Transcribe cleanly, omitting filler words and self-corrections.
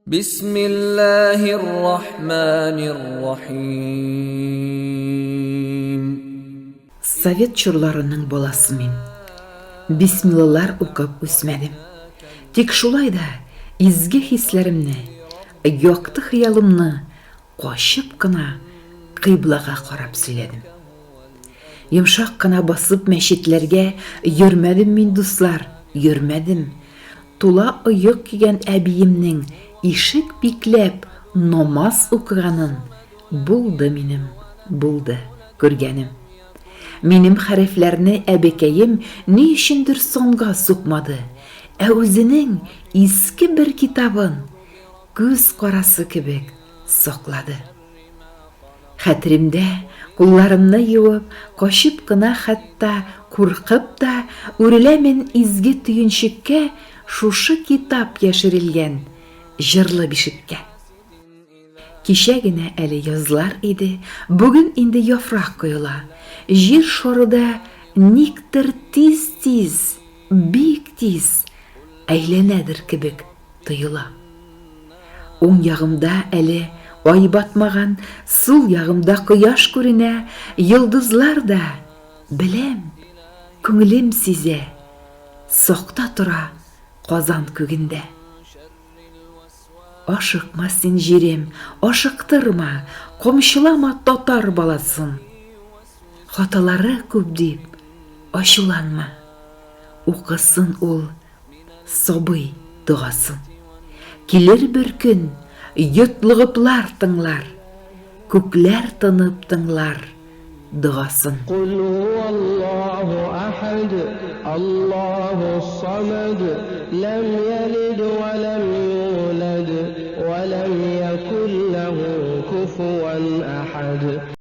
Бисмиллаһир рахманир рахим. Совет чорларының баласы мин. Бисмиллалар укып үсмәдем. Тик шулай да изге хисләремне, якты хыялымны качып кына кыйблага карап сөйләдем. Йомшак кына басып мәчетләргә йөрмәдем мин, дуслар, йөрмәдем. Тула оек кигән әбиемнең ишек бикләп намаз укыганын булды минем, булды күргәнем. Минем хәрефләрне әбекәем ни өчендер санга сукмады, ә үзенең иске бер китабын күз карасы кебек саклады. Хәтеремдә, кулларымны юып, качып кына, хәтта куркып та, үреләмен изге төенчеккә, шушы китап яшерелгән җырлы бишеккә. Кичә генә әле язлар иде, бүген инде яфрак коела. Җир шарыда никтер тиз-тиз, бик тиз әйләнәдер кебек тоела. Уң ягымда әле ай батмаган, сул ягымда кояш күренә, йолдызлар да, беләм, күңелем сизә, сакта тора Казан күгендә. Ашыкма син, җирем, ашыктырма, камчылама татар баласын. Хаталары күп дип, ачуланма, укысын ул Сабый догасын. Килер бер көн, йотлыгыплар тыңлар, Күкләр тынып тыңлар догасын. Кул һуаллаһу әхәд, Аллаһус самад, ләм ялид вә ләм юлад, вә ләм якул ләһу куфуән әхәд.